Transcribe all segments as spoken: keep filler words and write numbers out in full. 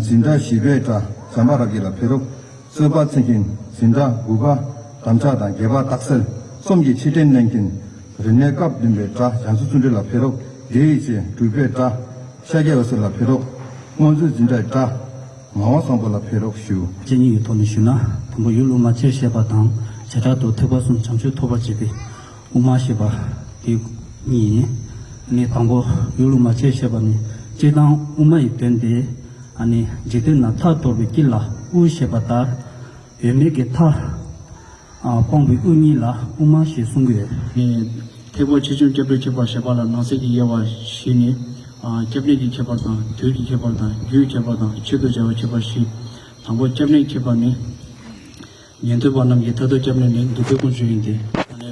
འཛིན་གྲྭ་བཞི་པའི་སྒྲ་བྱམས་པ་རབ་རྒྱས་ལ་ཕེབས་རོགས། གསོལ་བ་འཚལ་མཁན་འཛིན་གྲྭ་དགུ་པ་དམ་བཅའ་དང་རྒྱས་པ་རྟགས་གསལ་གསུམ་གྱི་ཕྱིར་དྲན་གནང་མཁན་རིག་གནས་སྐབས་བདུན་པའི་སྒྲ་རྒྱ་མཚོ་བརྩོན་འགྲུས་ལ་ཕེབས་རོགས། དེའི་རྗེས་དྲུག་པའི་སྒྲ་ཤཱཀྱ་འོད་ཟེར་ལ་ཕེབས་རོགས། སྔོན་ཚོད་འཛིན་གྲྭའི་སྒྲ་ངག་དབང་བཟང་པོ་ལ་ཕེབས་རོགས་ཞུ། སྤྱི་གཉིས་ཀྱི་ཐོག་ནས་ཞུ་ན། དང་པོ་ཡུལ་དབུ་མ་སྤྱིར་བཤད་པ་དང་བྱེ་བྲག་ཏུ་ཐེག་པ་གསུམ་བྱང་ཆུབ་ཐོབ་པར་བྱེད་པའི་དབུ་མ་ཞེས་པ་དེ་གཉིས་ཡིན། ཨ་ནི་དང་པོ་ཡུལ་དབུ་མ་སྤྱིར་བཤད་པ་ནི་སྤྱིར་བཏང་དབུ་མ་ཡི་དོན་ཏེ། ཨ་ནི་འཇིག་རྟེན་ན་མཐའ་གཏོར་བའི་དཀྱིལ་ལ་དབུ་ཞེས་པ་ལྟར། ཡོད་མེད་ཀྱི་མཐའ་སྤངས་པའི་དབུ་གཉིས་ལ་དབུ་མ་ཞེས་གསུང་གི་ཡོད། ཐེག་པ་ཆེ་ཆུང་སྐྱབས་འགྲོའི་ཁྱད་པར་བཤད་པ་ལ་ནང་གསེས་ཀྱི་དབྱེ་བ་བཞི་ནི། སྐྱབས་གནས་ཀྱི་ཁྱད་པར་དང་དུས་ཀྱི་ཁྱད་པར་དང་རྒྱུའི་ཁྱད་པར་དང་ཆེད་དུ་བྱ་བའི་ཁྱད་པར་བཞི། དང་པོ་སྐྱབས་གནས་ཁྱད་པར་ནི། ཉན་ཐོས་པ་རྣམས་ཀྱི་མཐར་ཐུག་སྐྱབས་གནས་ནི་བདེ་སྡུག་ཀུན་སྤྱོད་ཡིན་ཏེ།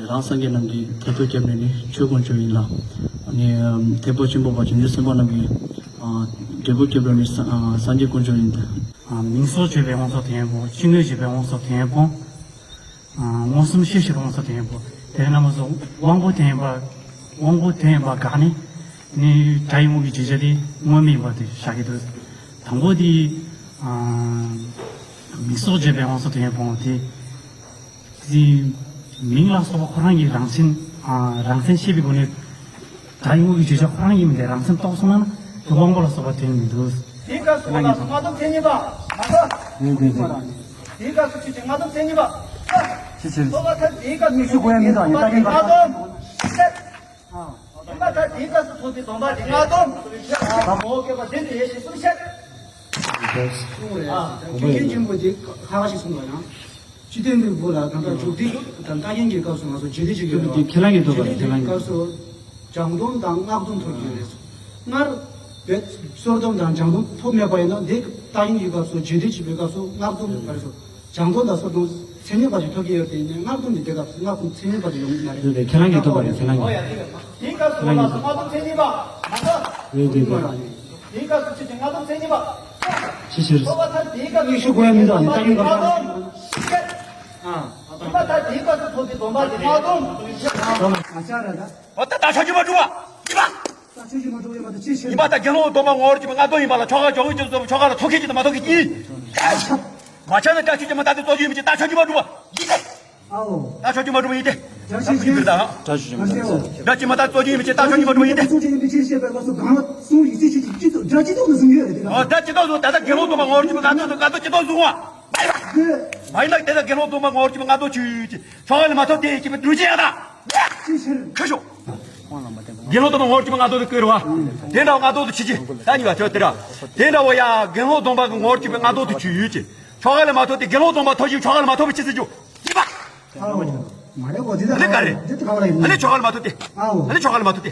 རང་སངས་རྒྱས་རྣམས་ཀྱི་མཐར་ཐུག་སྐྱབས་གནས་ནི་ཆོས་ཀུན་སྤྱོད་ཡིན་ལ། ཐེག་པ་ཆེན་པོ་པ་བྱང་ཆུབ་སེམས་དཔའ་རྣམས་ཀྱི་འབྲས་བུ་སྐྱབས་གནས་ནི་སངས་རྒྱས་ཀུན་སྤྱོད་ཡིན་ཏེ། མིང་སོགས་བརྗོད་པའི་དབང་སོགས་དོན་ཡོད་པོ། ཅི་ནུས་བརྗོད་པའི་དབང་སོགས་དོན་ཡོད་པོ། མངོན་སུམ་ཤེས་བྱེད་དབང་སོགས་དོན་ཡོད་པོ། དེ་རྣམ་པ་སོགས་དབང་པོ་དོན་ཡོད་པ། དབང་པོ་དོན་ཡོད་པ་དགག་ནི། ནི་སྒྲ་ཡི་དངོས་ཀྱི་བརྗོད་བྱ་དེ་དངོས་མེད་ཡིན་པ་དེ་བཞག་གི་འདུག་དང་པོ་དེ། མིང་སོགས་བརྗོད་པའི་དབང་སོགས་དོན་ཡོད་པོ་དེ། དེ་མིང་ལ་སོགས་པ་ཁོ་རང་གི་རང་མཚན། རང་མཚན་ཤེས་པའི་སྒོ་ནས། སྒྲ་ཡི་དངོས་ཀྱི་བརྗོད་བྱ་ཁོ་རང་ཡིན་མིན་དེ་རང་མཚན་རྟོགས་སོང་ན་ན་དབང་པོ་ལ་སོགས་པ་དོན་མི་འདུག་དེའི་སྐབས་སུ་ལ་སོགས་སྔགས་སྡོམ་མཚན་ཉིད་པ། མ་གཏོགས། ཡོད་དེ་དེ། དེའི་སྐབས་སུ་ཆོས་ཅན་སྔགས་སྡོམ་མཚན་ཉིད་པ། ཅི་ཕྱིར། སོགས་པ་མཐར་དེའི་སྐབས་སུ་ཆོས་ཅན་སྔགས་སྡོམ། སྔགས་སྡོམ། སྡོམ་པ་མཐར་དེའི་སྐབས་སུ་ཐོབ་པའི་སྡོམ་པ་དེ་སྔགས་སྡོམ། ངོ་བོ་བསྐྱེད་པ་དེ་དེ་ཡེ་ཤེས་གསུམ་བཤད། གསུང་རེད། ཨ། ཀུན་མཁྱེན་ཆེན་པོ་དེ་ཁ་ཁ་ཞིག་གསུངས་པ་ཡང་། སྤྱི་དོན་གྱི་སྒོ་ལ་ད་ལྟ་འཇུག་སྟེ་དང་ལྟ་མཁན་གྱི་སྐབས་སུ་ང་ཚོ་རྗེས་ཟློས་བྱེད་ཀྱི་ཡོད་པ། ཁས་བླངས་ཀྱི་ཐོབ་པ་རེད། ཁས་བླངས་ཀྱི། སྐབས་སུ་སྦྱང་སྡོམ་དང་སྔགས་སྡོམ་ཐོབ་ཀྱི་ཡོད་རེད། སྔར་བས་གསོལ་སྡོམ་དང་སྦྱང་སྡོམ་ཐོབ་མེད་པ་ཡིན་ན་འདི་ལྟ་མཁན་གྱི་སྐབས་སུ་རྗེས་ཟློས་བྱེད་པའི་སྐབས་སུ་སྔགས་སྡོམ་ག་རེ་ཟེར། སྦྱང་སྡོམ་དང་གསོལ་སྡོམ་མཚན་ཉིད་པ་ཞིག་ཐོབ་ཀྱི་ཡོད་དེ་ཡིན་ན་སྔགས་སྡོམ་འདི་དེ་སྐབས་སུ་སྔགས་སྡོམ་མཚན་ཉིད་པ་ཞིག་ཡོང་གི་མ་རེད། ཁས་བླངས་ཀྱི་ཐོབ་པ་རེད། ཁས་བླངས་ཀྱི། དེའི་སྐབས་སུ་ཁས་བླངས་ཀྱི་ཐོབ། སྔགས་སྡོམ་མཚན་ཉིད་པ་མ་ཟད། རེད་རེད་རེད། དེའི་སྐབས་སུ་ཆོས་ཅན་སྔགས་སྡོམ་མཚན་ཉིད་པ། ཅི་ཕྱིར། སོགས་པ་མཐར་དེའི་སྐབས་སུ་ཆོས་ཅན་སྔགས་སྡོམ། ཨ། སྡོམ་པ་མཐར་དེའི་སྐབས་སུ་ཐོབ་པའི་སྡོམ་པ་དེ་སྔགས་སྡོམ། ཨ་ཅག་ར་ད། འོ་ད་ད་ཆོས་ཅན་མ་གྲུབ་པ། ཡིན་པ། ད་ཆོས་ཅན་མ་གྲུབ་ཡིན་པ་དེ་ཅི་ཕྱིར། ཡིན་པ་ད་དགེ་སློང་སྡོམ་པ་ངོ་བོར་གྱུར་པའི་སྔགས་སྡོམ་ཡིན་པ་ལ་ཆོ་ག་འཇོག་གི་ཆོ་ག་ལ་ཐོགས་མཁན་གཅིག་དང་མ་ཐོགས་མཁན་གཉིས། མ་ཆགས་ན་ད་ཆོས་ཅན་མ་ད་དེ་རྩོད་རྒྱུ་ཡིན་པ་ཅི། ད་ཆོས་ཅན་མ་གྲུབ་པ་ཡིན་ཏེ། ཨའོ། ད་ཆོས་ཅན་མ་གྲུབ་པ་ཡིན་ཏེ། ད་ཅི་ཕྱིར། ད་ཆོས་ཅན་མ་ད་རྩོད་རྒྱུ་ཡིན་པ་ཅི། ད་ཆོས་ཅན་མ་གྲུབ་པ་ཡིན་ཏེ། ཨོ་ད་ཅི་ཏོག་ཟུང་ད་ད་དགེ་སློང་སྡོམ་པ་ངོ་བོར་གྱུར་པའི་སྔགས་སྡོམ་དང་སྔགས་སྡོམ་ཅི་ཏོག་ཟུང་བ། མ་ཡིན་ན་དེ་ད་དགེ་སློང་སྡོམ་པ་ངོ་བོར་གྱུར་པའི་སྔགས་སྡོམ་ཅི་ཅི། ཆོ་ག་ལས་མ་ཐོབ་སྟེ་ཅི་པའི་འདུ་བྱེད་ཡང་དག་ཁ་ཤོ། དགེ་སློང་སྡོམ་པ་ངོ་བོར་གྱུར་པའི་སྔགས་སྡོམ་དེ་བཀོད་རོ་བ། དེ་འདྲ་བ་སྔགས་སྡོམ་དུ་ཆི་ཆི། ད་ཉི་བ་ཆོས་དེ་འདྲ། དེ་འདྲ་བ་ཡ་དགེ་སློང་སྡོམ་པ་གི་ངོ་བོར་གྱུར་པའི་སྔགས་སྡོམ་དུ་ཆི་ཡོད་ཅི། ཆོ་ག་ལས་མ་ཐོབ་སྟེ་དགེ་སློང་སྡོམ་པ་ཐོབ་ཞིང་ཆོ་ག་ལས་མ་ཐོབ་པའི་ཆི་ཟེར་རྒྱུ། ཅི་པ། ཨ་ནི་ག་རེ། ཨ་ནི་ཆོ་ག་ལས་མ་ཐོབ་སྟེ། ཨ་ནི་ཆོ་ག་ལས་མ་ཐོབ་སྟེ།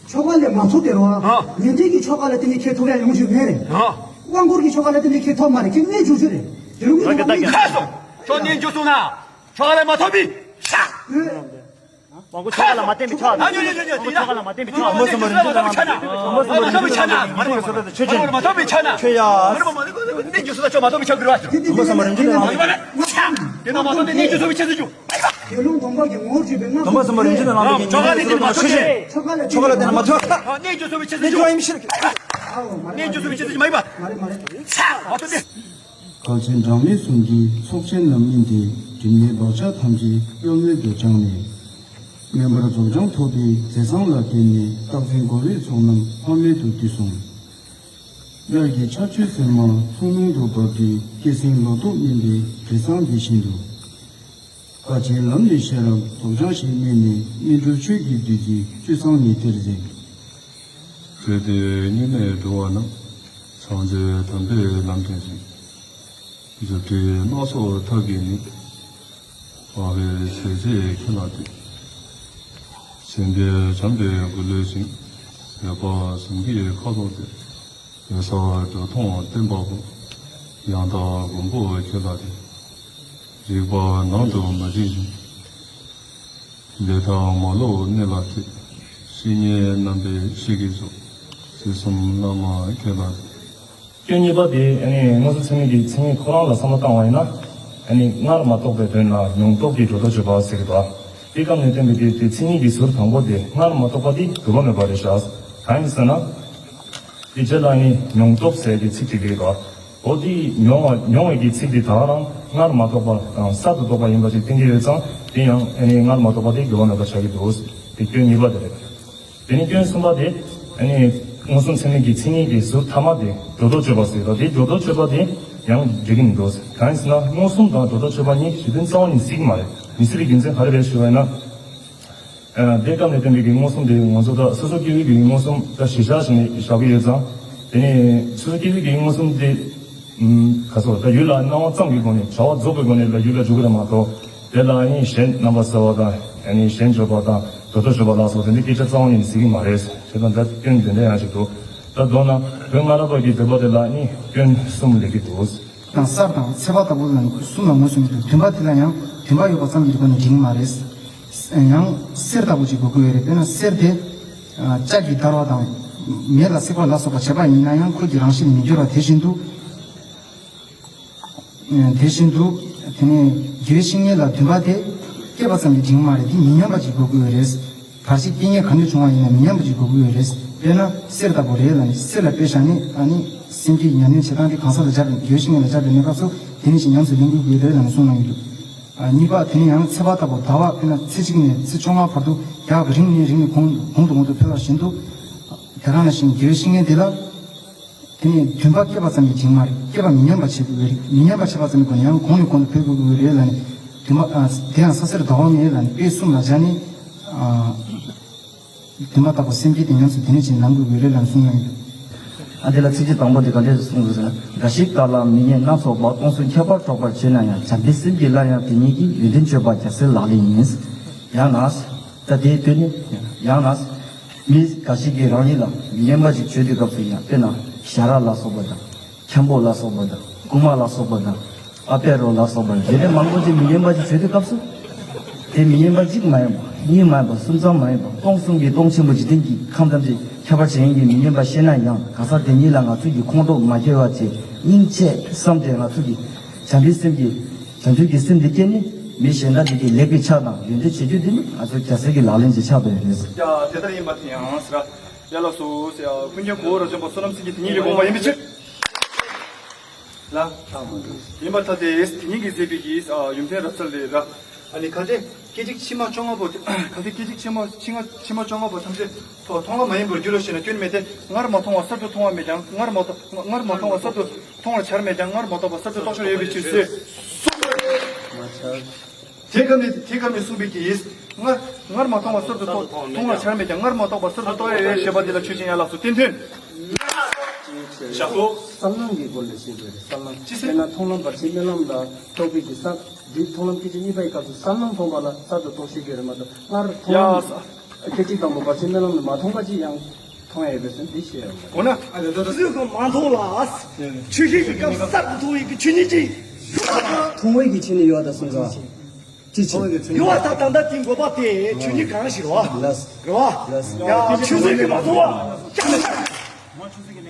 ཆོ་ག་ལས་མ་ཐོབ་སྟེ་རོ། ཨ། ཉན་ཐོས་ཀྱི་ཆོ་ག་ལ་བརྟེན་ནས་ཁྱེད་ཐོབ་ཡ་ཡོང་རྒྱུ་མེད་རེད། ཨ། དབང་བསྐུར་གྱི་ཆོ་ག་ལ་བརྟེན་ནས་ཁྱེད་ཐོབ་མ་རེད། ཁྱེད་གནས་འཇུག་རྒྱུ་རེད། དེ་རུ་མི་ཐོབ་མ་རེད། ཁ་སོ། ཁྱོད་གནས་འཇུག་སོང་ན། ཆོ་ག་ལས་མ་ཐོབ་པའི་ཤ། དབང་པོ་ཆོ་ག་ལ་མ་བརྟེན་པའི་ཆ། ཨ་ཉོ་ཉོ་ཉོ་ཉོ། དབང་པོ་ཆོ་ག་ལ་མ་བརྟེན་པའི་ཆ། མ་ཐོབ་པའི་ཆ་ན། མ་ཐོབ་པའི་ཆ་ན། མ་ཐོབ་པའི་ཆ་ན། ཆོས་ཡ། གནས་འཇུག་སོང་ན་ཆོ་མ་ཐོབ་པའི་ཆ་གི་རེད་བ། དེ་ན་མ་ཐོབ་པའི་གནས་འཇུག་སོང་བའི་ཆ་ཟེར་རྒྱུ། དགེ་སློང་སྡོམ་པ་གི་ངོ་བོར་གྱུར་པའི་སྔགས་སྡོམ་ཆོ་ག་ལ་བརྟེན་ནས་མ་ཐོབ་སྟེ། ཆོ་ག་ལ་བརྟེན་ནས་མ་ཐོབ་སྟེ། གནས་འཇུག་སོང་བའི་ཆ་ཟེར་རྒྱུ། གནས་འཇུག་སོང་བའི་ཆ་ཟེར་རྒྱུ་མ་ཡིན་པ། མ་ཐོབ་སྟེ། རྒྱལ་ཆེན་སྦྲང་མའི་གསུང་གིས་ཚོགས་ཆེན་ལམ་སྨིན་ཏེ། སྒྲིབ་གཉིས་བག་ཆགས་ཐམས་ཅད་གཡོ་མེད་དུ་སྦྱངས་ནས། མངོན་པར་རྫོགས་བྱང་ཐོབ་པའི་མཛད་བཟང་ལ་བརྟེན་ནས་རྟག་འཛིན་སྒོམ་པའི་ཚོགས་རྣམས་ལྷམ་མེ་དུ་བཏུད་སོང་། དབྱར་གྱི་ཆར་ཆུ་སེར་མ་མཚོ་རླུང་དུ་བབས་ཏེ། སྐྱེད་སྲིང་ལོ་ཏོག་སྨིན་པའི་དྲི་བཟང་འདི་བཞིན་དུ། དཀའ་ཆེན་ལམ་ནས་ཤེས་རབ་རྫོགས་བྱང་ཞིག་སྨིན་ནས། སྨིན་གྲོལ་ཆོས་ཀྱི་བདུད་རྩི་བཅུད་ཚང་ཉི་ཟེར་ཟིན། བྲོས་ཏེ་སྙིགས་མའི་འགྲོ་བ་རྣམས། བྱང་ཆུབ་དམ་པའི་ལམ་སྟོན་ཅིང་། རྫུ་འཕྲུལ་སྣ་ཚོགས་ཐབས་ཀྱིས་ནི། སྦགས་པའི་ཞལ་ལྕེ་ཁྱེད་ལ་གཏད། སེམས་དཔའ་བྱམས་པའི་མགུར་གླུ་ཞིང་། འོད་དཔག་གཟིམ་གྱི་ཁ་དོག་སྟེ། འོད་གསལ་འགྲོ་མཐོང་བརྟན་པ་པོ། ཡང་དག་མགོན་པོ་ཁྱེད་ལ་གཏད། རིག་པ་ནང་དུ་མ་འཇིག་ཅིང་། ལས་མཐའ་མ་ལོག་གནད་ལ་ཐེབས། བཤེས་གཉེན་རྣམ་པའི་ཤེས་ཀྱི་གཟུགས། སྲིད་གསུམ་བླ་མ་ཁྱེད་ལ་གཏད། སྐྱོན་གཉིས་པ་དེ་ཨ་ནི་མངོན་སུམ་ཚད་མའི་གི་མཚན་ཉིད་ཁོ་རང་ལ་བསམ་བློ་བཏང་བ་ཡིན་ན། ཨ་ནི་སྔར་མ་རྟོགས་པའི་དོན་ལ་མྱོང་སྟོབས་ཀྱི་སྒྲོ་འདོགས་གཅོད་པ་ཟེར་གི་འདུག་དེ་སྐབས་ནས་བསྟན་པའི་དེ་དེ་མཚན་ཉིད་ཀྱི་ཟུར་དང་པོ་དེ་སྔར་མ་རྟོགས་པ་དེ་དགོས་པ་མེད་པ་རེད་ཤག་གང་ཡིན་ཟེར་ན། དེ་རྗེས་ལ་ཨ་ནི་མྱོང་སྟོབས་ཟེར་དེ་ཚིག་གཅིག་རེད་འདུག་འོ་དེ་མྱོང་བ་མྱོང་བའི་གི་ཚིག་དེ་ད་ག་རང་སྔར་མ་རྟོགས་པ་དང་གསར་དུ་རྟོགས་པ་ཡིན་པ་ཞིག་བསྟན་གྱི་ཡོད་ཙང་དེ་ཡང་ཨ་ནི་སྔར་མ་རྟོགས་པ་དེ་དགེ་བ་མེད་པ་ཆགས་ཀྱི་འདུག་དེ་སྐྱོན་གཉིས་པ་དེ་རེད། དེ་ནས་སྐྱོན་གསུམ་པ་དེ་ཨ་ནི་མངོན་སུམ་ཚད་མའི་གི་མཚན་ཉིད་ཀྱི་ཟུར་ཐ་མ་དེ་སྒྲོ་འདོགས་གཅོད་པ་ཟེར་བ་དེ་སྒྲོ་འདོགས་གཅོད་པ་དེ་ཡང་འགྲིག་གི་མི་འདུག་གང་ཡིན་ཟེར་ན་མངོན་སུམ་དང་སྒྲོ་འདོགས་གཅོད་པ་གཉིས་གཞི་རྟེན་རྩ་བ་ནས་སྲིད་ཀྱི་མ་རེད། མི་སྲིད་པའི་རྒྱུ་མཚན་ག་རེ་རེད་ཞུ་བ་ཡིན་ན། ཨ་དེ་སྐབས་ནས་བསྟན་པའི་གི་མངོན་སུམ་དེ་ང་ཚོ་ད་སོ་སོ་སྐྱེ་བོའི་གི་མངོན་སུམ་ད་གཞི་བཞག་བྱས་ནས་བཞག་གི་ཡོད་ཙང་། དེ་ནས་སོ་སོ་སྐྱེ་བོའི་གི་མངོན་སུམ་དེ་ཨུམ་ག་ཚོད་ད་ཡུལ་ལ་སྣང་བ་ཙམ་གྱི་སྒོ་ནས་བྱ་བ་རྫོགས་པའི་སྒོ་ནས་ལ་ཡུལ་ལ་འཇུག་གི་རེད་མ་གཏོགས། དེ་ལ་ཨ་ནི་གཞན་རྣམ་པར་གསལ་བ་དང་ཨ་ནི་གཞན་བརྗོད་པ་དང་སྒྲོ་འདོགས་གཅོད་པ་ལ་སོགས་དེ་འདྲའི་སྐད་ཆ་རྩ་བ་ཉིད་ནས་ཟེར་གྱི་མ་རེད། བྱས་ཙང་ད་སྐྱོན་དེ་འདྲ་ཡང་ཞིག་འདུག་ད་མདོར་ན་བོད་སྔ་རབས་པ་གི་བསྟོད་པ་དེ་ལ་ཨ་ནི་སྐྱོན་གསུམ་སླེབས་ཀྱི་འདུག་དང་གསར་དང་ཚེས་པ་ལྟ་བུ་ལ་ནི་ཁུ་གསུམ་ལ་མངོན་སུམ་མི་འདུག་བདུན་པ་དེ་ལ་ཡང་བདུན་པ་ཡོད་པ་ཙམ་གྱིས་སྒོ་ནས་འགྲིག་མ་རེད། ཡང་གསེར་ལྟ་བུ་ཅིག་དགོས་ཀྱི་ཡོད་རེད། དཔེར་ན་གསེར་དེ་ལྕགས་ཀྱིས་བརྡར་བ་དང་མེ་ལ་བསྲེག་པ་ལ་སོགས་པ་བྱས་པ་ཡིན་ན་ཡང་ཁོ་གི་རང་བཞིན་མི་འགྱུར་བ་དེ་བཞིན་དུ། དེ་བཞིན་དུ། དེ་ནས་དགེ་བའི་བཤེས་གཉེན་ལ་བདུན་པ་དེ་སྐྱེས་པ་ཙམ་གྱིས་འགྲིག་མ་རེད། དེ་མི་སྙན་པ་ཅིག་དགོས་ཀྱི་ཡོད་རེད། བར་ཆད་རྐྱེན་ངན་ག་འདྲ་བྱུང་བ་ཡིན་ན་མི་སྙན་པ་ཅིག་དགོས་ཀྱི་ཡོད་རེད། དཔེར་ན་གསེར་ལྟ་བུ་རེད་ལ་ནི་གསེར་ལ་དཔེ་བཞག་ནས་ཨ་ནི་སེམས་བསྐྱེད་ཀྱི་ཉམས་ལེན་བྱེད་སྟངས་དེ་གང་ཟག་ལ་སྦྱར་བའི་དགེ་བའི་བཤེས་གཉེན་ལ་སྦྱར་བའི་གནས་སྐབས་སུ་དེ་ནས་ཞིག་ཉམས་སུ་ལེན་དགོས་ཀྱི་ཡོད་རེད་ལ་ནི་གསུངས་གནང་གི་འདུག་ཨ་གཉིས་པ་དེ་ནས་ཡང་ཚེས་པ་ལྟ་བུ་ཟླ་བ་དཔེར་ན་ཚེས་གཅིག་ནས་ཚེས་བཅོ་ལྔ་བར་དུ་རྒྱག་གི་རིང་ནས་རིང་ནས་གོང་གོང་དུ་གོང་དུ་འཕེལ་བ་བཞིན་དུ། དེ་ག་ནང་བཞིན་དགེ་བའི་བཤེས་གཉེན་དེ་ལ། དེ་ནས་བདུན་པ་སྐྱེས་པ་ཙམ་གྱིས་འཇིགས་མ་རེད། སྐྱེས་པ་མི་སྙན་པ་བྱེད་དགོས་རེད། མི་སྙན་པ་བྱེད་པ་ཙམ་གྱིས་ཡང་གོང་ནས་གོང་དུ་འཕེལ་དགོས་ཀྱི་རེད་ལ་ནི། བདུན་པ་ཨ་དེ་ཡང་ས་སེར་ཟླ་བ་ལྔའི་ལ་ནི་དཔེ་གསུམ་ལ་སྦྱར་ནས། ཨ་བདུན་པ་ལྟ་བུ་སེམས་བསྐྱེད་དེ་ཉམས་སུ་དེ་ནས་ཅིག་ལེན་དགོས་ཀྱི་རེད་ལ་ནི་གསུངས་ཡོད། ཨ་དེ་ལ་ཚིགས་བཅད་དང་པོ་དེ་ག་འདྲས་གསུངས་འདུག་ཟེར་ན། འགའ་ཞིག་བདག་ལ་མི་སྙན་སྣ་ཚོགས་པ། སྟོང་གསུམ་ཁྱད་པར་གྲགས་པར་བྱེད་ན་ཡང་། བྱམས་པའི་སེམས་ཀྱིས་སླར་ཡང་དེ་ཉིད་ཀྱི། ཡོན་ཏན་བརྗོད་པ་རྒྱལ་སྲས་ལག་ལེན་ཡིན། ཡང་ན། ད་དེའི་དོན་ནི། ཡང་ན། མི་འགའ་ཞིག་གིས་རང་ཉིད་ལ་མི་སྙན་པ་ཞིག་བརྗོད་དུས་སྐབས་སུ་ཡང་དཔེར་ན་ཞྭ་ར་ལ་སོགས་པ་དང་། འཁྱམ་པོ་ལ་སོགས་པ་དང་རྐུན་མ་ལ་སོགས་པ་དང་ཨ་པད་རོ་ལ་སོགས་པ་ཡོན་ཏན་མང་པོ་ཅིག་མི་སྙན་པ་ཅིག་བརྗོད་དུས་སྐབས་སུ། དེ་མི་སྙན་པ་གཅིག་མ་ཡིན་པ་གཉིས་མ་ཡིན་པ་གསུམ་ཙམ་མ་ཡིན་པ་སྟོང་གསུམ་གྱི་སྟོང་ཆེན་པོ་འཇིག་རྟེན་གྱི་ཁམས་ཐམས་ཅད་ཁྱབ་པར་བྱེད་མཁན་གྱི་མི་སྙན་པ་ཤེས་ན་ཡང་གང་ཟག་དེ་ཉིད་ལ་ང་ཚོ་གི་ཁོང་ཁྲོ་མ་སྐྱེ་བ་བྱས་སྙིང་རྗེ་བསམ་སྟེ་ང་ཚོ་གི་བྱམས་པའི་སེམས་ཀྱིས། བྱང་ཆུབ་ཀྱི་སེམས་འདི་སྐྱེས་ནས་མི་གཞན་དག་འདི་གི་ལེགས་པའི་ཕྱག་དང་ཡོན་ཏན་བྱེད་རྒྱུ་འདི་ནི་ང་ཚོ་རྒྱལ་སྲས་ཀྱི་ལག་ལེན་གྱི་ཕྱག་དཔེ་རེད། ཡ་དེ་ལྟར་ཡིན་པ་དེ་ཡང་ཟེར། ཡ་ལགས་སོ་ཟེར། ཡ་ཀུན་མཁྱེན་གོ་བོ་རབ་འབྱམས་པ་བསོད་ནམས་སེང་གེ་དེ་ཉིད་ཀྱི་དགོངས་པ་ཡིན་པའི་ཕྱིར། ལ། ཡིན་པར་ཐལ་ཏེ། དེ་ཉིད་ཀྱིས་མཛད་པའི་གི་ཡོན་ཏན་རབ་གསལ་ལས་ར། ཨ་ནི་གལ་ཏེ་སྐད་ཅིག་ཕྱི་མ་བཅོ་ལྔ་པོ་དེ། གལ་ཏེ་སྐད་ཅིག་ཕྱི་མ་ཕྱི་མ་ཕྱི་མ་བཅོ་ལྔ་པོ་ཐམས་ཅད་མཐོང་བ་མ་ཡིན་པར་འགྱུར་རོ་ཞེ་ན་སྐྱོན་མེད་དེ། སྔར་མ་མཐོང་བ་གསར་དུ་མཐོང་བ་མེད་ཀྱང་སྔར་མ་མཐོང་སྔར་མ་མཐོང་བ་གསར་དུ་མཐོང་བར་བྱར་མེད་ཀྱང་སྔར་མ་རྟོགས་པ་གསར་དུ་རྟོགས་བྱར་ཡོད་པའི་ཕྱིར་ཟེར། མ་བྱར། དེ་སྐབས་ནས་དེ་སྐབས་ནས་གསུངས་པའི་གི་ཡིས། སྔར་སྔར་མ་མཐོང་བ་གསར་དུ་མཐོང་མཐོང་བར་བྱར་མེད་ཀྱང་སྔར་མ་རྟོགས་པ་གསར་དུ་རྟོགས་ཡོད་ཞེས་པ་འདི་ལ་ཆོས་ཅན་ཡན་ལག་སོགས་བསྟན་དོན། བསམ་སྣང་གི་སྒོ་ནས་ཤེས་དགོས་རེད། བསམ་སྣང་ཅི་ཟེར། དཔེར་ན་མཐོང་ལམ་བར་ཆད་རྨི་ལམ་ལ་རྟོགས་པའི་གི་ས། འདི་མཐོང་ལམ་སྐད་ཅིག་གཉིས་པའི་སྐབས་སུ་བསམ་སྣང་མཐོང་བ་ལ་གསར་དུ་རྟོགས་ཤེས་དགོས་རེད་མ་གཏོགས་སྔར་མཐོང་ལམ། ཡ། སྐད་ཅིག་དང་པོ་བར་ཆད་རྨི་ལམ་ལ་མ་མཐོང་པ་ཅིག་ཡང་མཐོང་ཡ་ཡོད་པའི་ཚུལ་འདི་ཤེས་ཡོད་མ་རེད། འོ་ན། ཆུ་ཚོད་ཀྱི་མ་མཐོང་ལ། ཆུ་ཤེལ་གྱི་སྐབས་སུ་གསར་དུ་མཐོང་བའི་གི་ཆོས་ཉིད་ཅིག་མཐོང་བའི་གི་ཆོས་ཉིད་ཡོད་ད་གསུངས་ཀ། ཅི་ཕྱིར། ཡོད་པ་ད་ད་ལྟ་དེ་འགོད་པ་དེ་ཆོས་ཉིད་གང་ཞིག་རེད་བ། ལགས། རེད་བ། ལགས། ཡ་ཆུ་ཚོད་ཀྱི་མ་མཐོང་བ།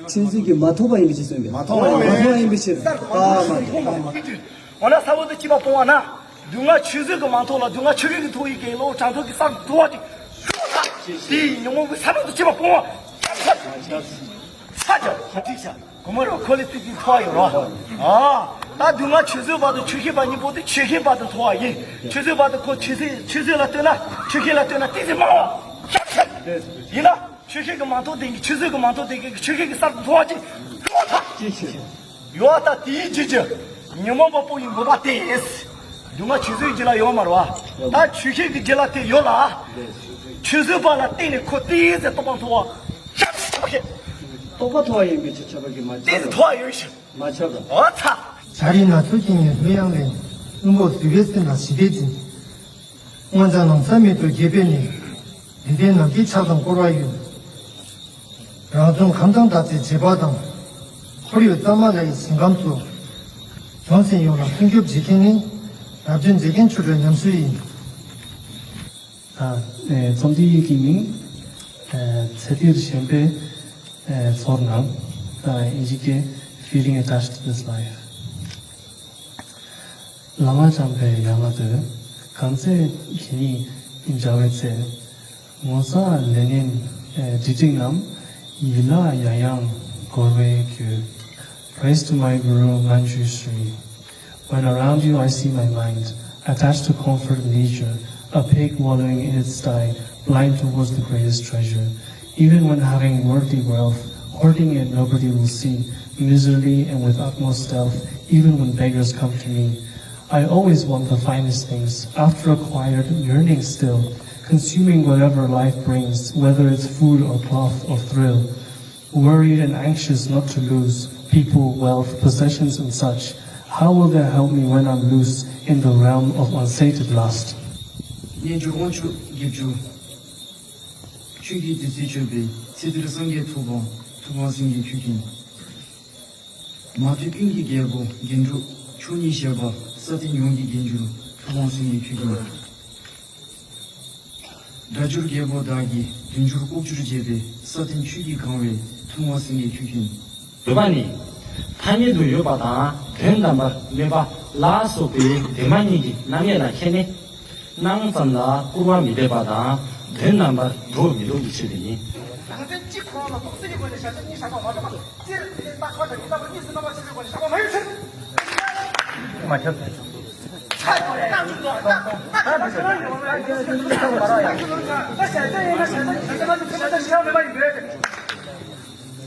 ཆུ་ཚོད་ཀྱི་མ་ཐུག་པ་ཡིན་པའི་ཕྱིར་གསུངས་པས། མ་ཐུག་པ་ཡིན་པའི་ཕྱིར། མ་ཐུག་པ་ཡིན་པའི་ཕྱིར། གསར་དུ་མ་མཐོང་བ་ཡིན་པའི་ཕྱིར། འོ་ན་ས་བོན་དུ་སྐྱེས་པ་སྤོང་བ་ན། སྡུག་བསྔལ་ཆུ་ཚོད་ཀྱི་མ་མཐོང་ལ་སྡུག་བསྔལ་ཆུ་ཤེལ་གྱི་མཐོང་བའི་གི་བློ་དྲང་ཐོག་གི་གསར་དུ་མཐོང་བ་དེ། དེ་ཡི་ཉོན་མོངས་ཀྱི་ས་བོན་དུ་སྐྱེས་པ་སྤོང་བ། ས་ཆ། ས་ཆ། གོ་མ་རུ་ཁོ་ལས་ཏིག་ཏིག་མཐོ་བ་ཡོད་རོ། ཨ། ད་སྡུག་བསྔལ་ཆུ་ཚོད་བར་དུ་ཆུ་ཤེལ་བར་གཉིས་པོ་དེ་ཆུ་ཤེལ་བར་དུ་མཐོ་བ་ཡིན། ཆུ་ཚོད་བར་དུ་ཁོ་ཆུ་ཚོད་ཆུ་ཚོད་ལ་ལྟོས་ན་ཆུ་ཤེལ་ལ་ལྟོས་ན་ཏིག་ཏིག་དམའ་བ། ཡིན་ན་ཆུ་ཤེལ་གྱི་མ་མཐོང་དེ་གི་ཆུ་ཚོད་ཀྱི་མ་མཐོང་དེ་གི་ཆུ་ཤེལ་གྱི་གསར་དུ་མཐོ་བ་ཅིག་ཡོད་ཐག་ཅིག་ཆེ། ཡོད་ད་དེའི་རྒྱུད་ཀྱི་ཉོན་མོངས་པ་པོ་ཡི་འགོག་པ་སྟེ། སྡུག་བསྔལ་ཆུ་ཚོད་རྒྱུད་ལ་ཡོད་མ་རེད་བ། ད་ཆུ་ཤེལ་གྱི་རྒྱུད་ལ་དེ་ཡོད་ལ། ཆུ་ཚོད་བར་ལ་བརྟེན་ནས་ཁོ་ཏིག་ཙེ་རྟོགས་པ་མཐོ་བ། རྟོགས་པ་མཐོ་བ་ཡིན་པའི་ཕྱིར་ཁྱབ་པ་གི་མ་ཏིག་ཙེ་མཐོ་བ་ཡོད་ཞིང་། མ་ཁྱབ་པ། འོ་ཚ། ཤཱ་རིའི་ནགས་ཚལ་གྱི་ཉིན་ལྷོད་ཡངས་ལས། ལྷུན་པོ་བསིལ་བའི་སེམས་ལ་ཞི་བདེ་སྦྱིན། སྔོ་ལྗང་ནམ་མཁའི་མིག་ཏུ་དགྱེས་པས་ནི། འདི་ལྟའི་ནམ་མཁའི་ཆགས་སྡང་བསྐོར་བ་ཡི། རང་བྱུང་ཁམས་དང་འདྲ་བའི་བྱེད་པ་དང་། ཁོར་ཡུག་གཙང་མ་ལ་ཡི་ཞིང་ཁམས་སུ། བྱང་སེམས་ཡོངས་ལ་སྲུང་སྐྱོབ་བྱེད་མཁན་ནི། རབ་བྱུང་འཇིག་རྟེན་ཆོ་འཕྲུལ་ཉམས་གསོ་ཡིན། ད་ཨེ་རྩོམ་འདི་ཡི་གི་མིང་ཨེ་ཚེ་འདིར་ཞེན་པའི་ཨེ་ཚོར་སྣང་། ད་ཨིན་ཇི་སྐད་Feeling Attached to This Life། ལ་ང་བཅངས་པའི་ཡ་ང་དུ། གང་ཚེ་གི་ནི་འཇའ་བའི་ཚེ། ངོ་ཚ་ལས་ངན་སྒྲིབ་བྲལ་རྣམས། ཡིད་ལ་ཡང་ཡང་འཁོར་བའི་རྒྱུ། Praise to my Guru Manjushri. When around you I see my mind, attached to comfort nature, a pig wallowing in its sty, blind towards the greatest treasure. Even when having worldly wealth, hoarding it nobody will see, miserly and with utmost stealth, even when beggars come to me. I always want the finest things, after a quiet yearning still, consuming whatever life brings, whether it's food or cloth or thrill. Worried and anxious not to lose people, wealth, possessions, and such. How will they help me when I'm loose in the realm of unsated lust? རྣལ་འབྱོར་དབང་ཕྱུག་བརྒྱད་ཅུ། ཆོས་ཀྱི་བདུད་རྩིས་མཆོད་པའི་ཚེ་འདིར་སངས་རྒྱས་ཐུབ་དབང་ཐུབ་དབང་སེང་གེ་ཁྱོད་མཁྱེན། མ་ཐོས་ཀུན་གྱི་རྒྱལ་པོ་རྒྱན་དྲུག་མཆོག་གཉིས་ཞབས་པ་ས་སྟེང་ཡོངས་ཀྱི་རྒྱན་གྱུར་ཐུབ་དབང་སེང་གེ་ཁྱོད་མཁྱེན། སྒྲ་སྒྱུར་རྒྱལ་པོ་དག་གི་དོན་སྒྱུར་ལྐོག་གྱུར་བྱེད་པའི་ས་སྟེང་ཆོས་ཀྱིས་གང་བའི་ཐུབ་དབང་སེང་གེ་ཁྱོད་མཁྱེན། བརྗོད་པ་ནི། ཐ་སྙད་དུ་ཡོད་པ་དང་དོན་དམ་པར་མེད་པ་ལ་སོགས་པའི་དོན་སྨྲ་གཉིས་ཀྱི་རྣམ་དབྱེ་ལ་མཁས་ནས། སྣང་ཙམ་ལ་སྐུར་བ་མི་འདེབས་པ་དང་དོན་དམ་པར་སྒྲོ་མི་འདོགས་པའི་ཕྱིར་ཡིན། རང་དོན་གཅིག་ཁོ་ན་ལ་རྟོགས་ཚིག་གི་སྒོ་ནས་བྱ་བྱེད་གཉིས་བཞག་པ་མ་གཏོགས་པ། སྤྱིར་ལྟ་ཁོ་དང་ཉིད་ལྟ་བུ་གཉིས་སུ་རྣམ་པར་ཕྱེ་བའི་སྒོ་ནས་བཞག་པ་མ་ཡིན་ཕྱིར། མ་ཁྱབ།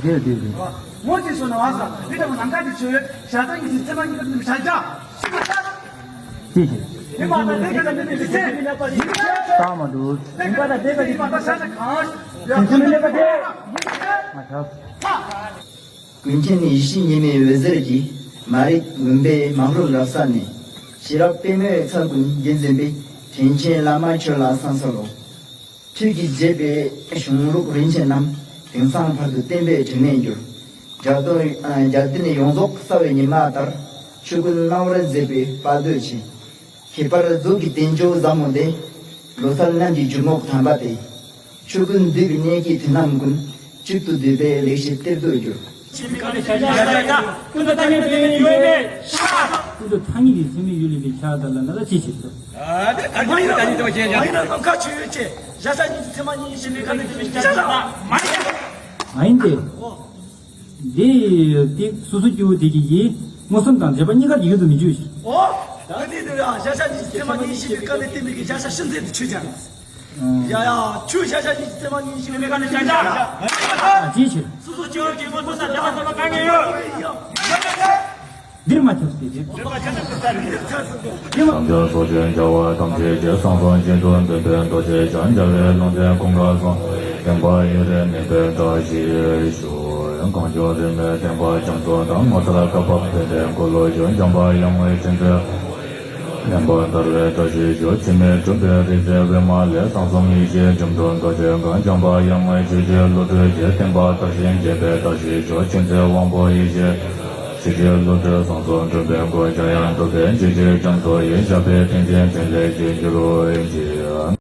རེད་རེད་རེད། ངོ་ཅིག་སོ་ན་བ་ས་མི་དང་ནམ་མཁའ་གྱི་ཆོས་བྱ་བྱེད་གཉིས་སུ་ཚད་མ་གཉིས་ཀ་ནི་བྱ་བྱ། ཅི་ཞིག་ཡིན་པ་དང་དེ་ཀ་ནི་བྱ་བྱ། བྱ་མ་འདུག་ཡིན་པ་དང་དེ་ཀ་ནི་བྱ་བྱ་གང་། ཡང་ཚད་མ་གཉིས་ཀ་དེ། མ་ཁྱབ། ཀུན་མཁྱེན་ཡེ་ཤེས་ཉི་མའི་འོད་ཟེར་གྱིས། མ་རིག་མུན་པའི་མང་རབས་རབ་བསལ་ནས། ཤེས་རབ་པད་མོའི་ཚལ་ཀུན་རྒྱན་འཛིན་པའི། དྲིན་ཆེན་བླ་མ་ཁྱོད་ལ་བསམ་གསོལ་ལོ། ཐུགས་ཀྱི་བརྗེད་པའི་གཞུང་ལུགས་རིན་ཆེན་རྣམས། དེང་སང་བར་དུ་བསྟན་པའི་དྲི་མས་བསྒྱུར། རྒྱལ་དོན་རྒྱལ་དོན་ཡོངས་རྫོགས་གསལ་བའི་ཉི་མ་ལྟར། ཆོས་ཀུན་སྣང་བར་མཛད་པའི་དཔལ་དུས་ཆེ། ཁྱད་པར་གཟུགས་ཀྱི་རྟེན་མཆོག་ཟབ་མོ་སྟེ། ལོ་གསར་རྣམས་ཀྱི་འཇུག་ངོགས་དམ་པ་སྟེ། ཆོས་ཀུན་འདུས་པའི་གནས་ཀྱི་དོན་རྣམས་ཀུན། གཅིག་ཏུ་བསྡུས་པའི་ལེགས་བཤད་གཏེར་དུ་གྱུར། ཀུན་ཏུ་ཐ་སྙད་ཀྱི་ཚད་མས་ཡུལ་ལས་འདས་པའི་ཕྱིར། ཀུན་ཏུ་ཐ་སྙད་ཀྱི་ཚད་མས་ཡུལ་ལས་འདས་པའི་ཕྱིར་དང་ལ་ན་ལ་ཅི་ཞིག་ཏུ། མ་ཡིན་ན་ནམ་མཁའ་ཆོས་ཡོད་ཅེས། བྱ་བྱེད་གཉིས་ཀྱི་ཚད་མ་གཉིས་ཡིན་ཞེས་པའི་ཁ་ནས་ཀུན་ཏུ་ཐ་སྙད་ཀྱི་ཚད་མ་མ་ཡིན། མ་ཡིན་ཏེ། འདི་ཏེ་སོ་སོ་སྐྱེ་བོ་དེ་གི་ཡིན། མངོན་སུམ་དང་འབྲེལ་པ་གཉིས་ཀ་དེ་ཡུལ་དུ་མི་འཇུག་ཕྱིར། འོ། ད་འདི་དེ་ཡང་བྱ་བྱེད་གཉིས་ཀྱི་ཚད་མ་གཉིས་ཞེས་པའི་སྐབས་ནས་བསྟན་པའི་གི་བྱ་བྱེད་ཤིན་ཏུ་དུ་ཆོས་ཀྱང་། ཡ་ཡ། ཆོས་བྱ་བྱེད་གཉིས་ཀྱི་ཚད་མ་གཉིས་ཞེས་པའི་སྐབས་ནས་བྱ་བྱེད། ཨ་ཅེ་ཕྱིར། སོ་སོ་སྐྱེ་བོ་གི་མངོན་སུམ་དང་འབྲེལ་པ་ཚད་མ་གང་གི་ཡོད། འདིར་མ་ཁྱབ་སྟེ། དེ། བསམ་སྦྱོར་ཚོགས་ཆེན་རྒྱལ་བ་ཐམས་ཅད་ཀྱི། གསང་གསུམ་སྤྱི་དོན་སྟོན་པའི་མདོ་སྡེ་ཅན། རྒྱལ་བའི་ལུང་བསྟན་ཀུན་དགའ་གསུམ། བསྟན་པ་ཡུན་རིང་གནས་པའི་བཀྲ་ཤིས་ཤོག། གངས་ལྗོངས་རིས་མེད་བསྟན་པ་རྒྱ་མཚོ་དང་། ངོ་མཚར་བཀའ་བབས་དཔལ་ལྡན་འཁོར་ལོ་བཞུགས། འཇམ་དཔལ་དབྱངས་མགོན་མཁྱེན་བརྩེ་བསྟན་པ་དར་བའི་བཀྲ་ཤིས་ཤོག། འཆི་མེད་གྲུབ་པའི་རིག་འཛིན་པདྨ་ལས། གསང་གསུམ་ཡེ་ཤེས་སྒྱུ་འཕྲུལ་རྡོ་རྗེ་གང་། འཇམ་དཔལ་དབྱངས་མགོན་ཆོས་ཀྱི་བློ་གྲོས་ཀྱིས། བསྟན་པ་དར་ཞིང་རྒྱས་པའི་བཀྲ་ཤིས་ཤོག། མཁྱེན་བརྩེ་དབང་པོ་ཡེ་ཤེས་ཆོས་ཀྱི་བློ་གྲོས་གསང་གསུམ་སྒྲུབ་པའི་སྒོ། འཇམ་དབྱངས་སྒྲུབ་པའི་འཇིགས་བྱེད་རྒྱ་མཚོ་ཡི། ཞབས་པད་བརྟན་ཅིང་ཕྲིན་ལས་ཀྱིས་འགྱུར་བར་བགྱི།